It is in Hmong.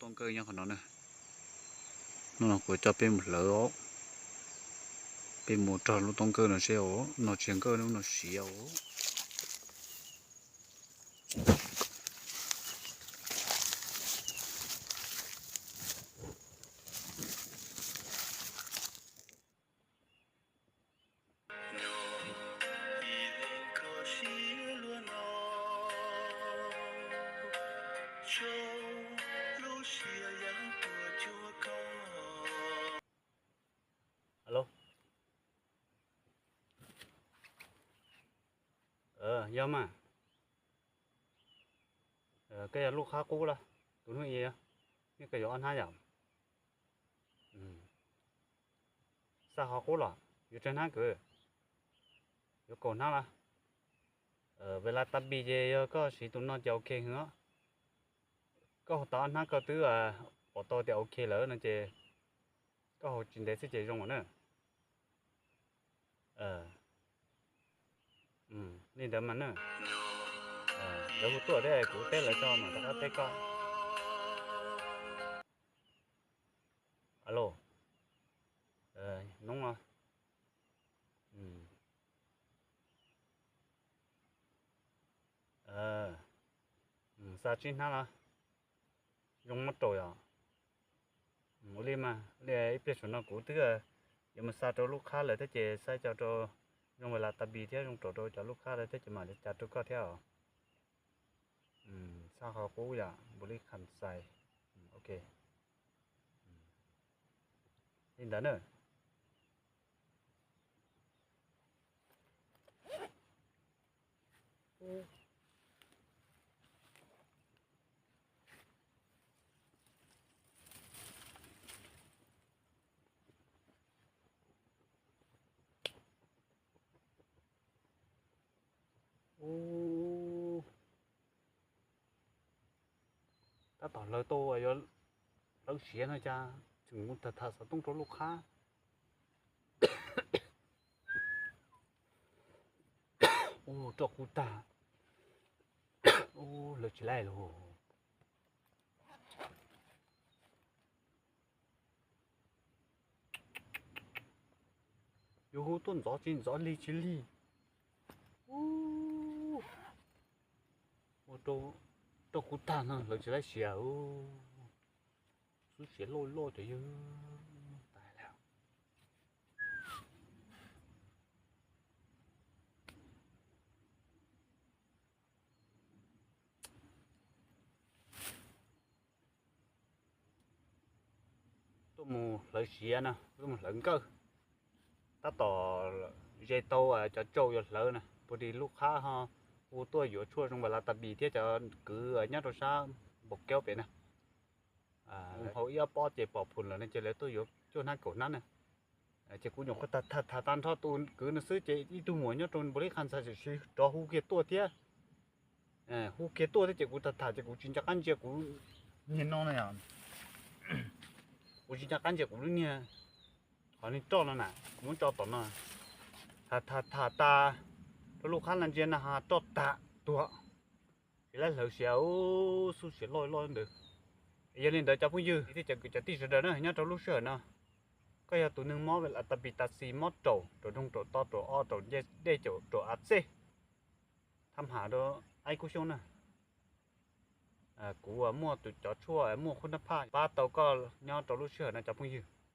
Toob kawj nyob qhov no na. Hnub no kuv coj peb mus hlawv os. Peb mus rog lub toob kawj no seb os, no tsis yog nkawj, lub no siav os. Alo. Yog mas. Koj yog lub qhab qub los? Tus hnub i, nej koj yuav ob hnab yom? Xa qhov qub los yuav tsawg hnab kwv? Yuav kaum hnab los? Velatabis ces yog koj siv tus no ces ok heev os. Koj tau ob hnab koj twb pom tau tias ok lawm no ces koj haus tsis ntev xwb ces zoo na. Li ntawd mas na. Lawv hu tuaj thiab kuv teb lawv tso mam rov qab teb koj. Alo. Noob los? Xa tsib hnab los? Zoo muab rau yom? Ua li mas, ib pliag saum no kuv twb yuav mus xa rau lub qhab lawm thiab ces xa cov rau zoo velatabis thiab zoo rau rau cov lub qhab lawm thiab ces mam li cas rau koj thiab os. Xa qhov qub yom, npus li kham xais. Ok. Li ntawd na. Tab tom hlawv tau, yuav hlawv siav no cas tseem mus tham tham xov tooj rau lub qhab. Ua roj kub tag. Ua hlawv tsis laij los. Yuav hu tuaj ntxov tsis ntxov lig tsis lig. Ua roj kub tag no hlawv tsis laij siav. Xub siav loj loj cov yawg. Tas lawm. Tuaj mus hlawv siav no, tuaj mus hlawv nkawj. Tab tom ze tau cov tsau yuav hlawv na, puag tim lub qhab ho hu tuaj yuav tshuaj zoo velatabis thiab cov kwv nyob rau sab npaum keub pem na. Hauv ib ob pob ces pom phum lawm no ces lawv tuaj yuav cuaj hnab kaum hnab na. Ces kuv nyuam qhuav tham tham tag nrho tus kwv no xwb ces ib tug muam nyob rau npaum li qhab ntxhais txawm rov hu kiag tuaj thiab. Hu kiag tuaj thiab ces kuv tham tham ces kuv tsis nco qab ntsia kuv niag no na yom. Kuv tsis nco qab ntsia kuv lub niag, qhov niag roj no na, kuv muab tso tom no. Tham tham tham tas rau lub qhab no ntsia na ho roj tag tuag. Tsis laib hlawv siav, xub siav loj loj ntawd. Yog li ntawd cov phooj ywg thiab cov kwv cov tij sawv daws na nyob rau lub sij hawm no, koj yog tus neeg mob velatabis tas xis, mob raum, raum nroog, raum to, raum o, raum dej, caum raum av txej, thab ham rau aib kub xyoob na. Kuv muaj tus cov tshuaj muaj khub nab phaj pab tau koj nyob rau lub sij hawm no cov phooj ywg.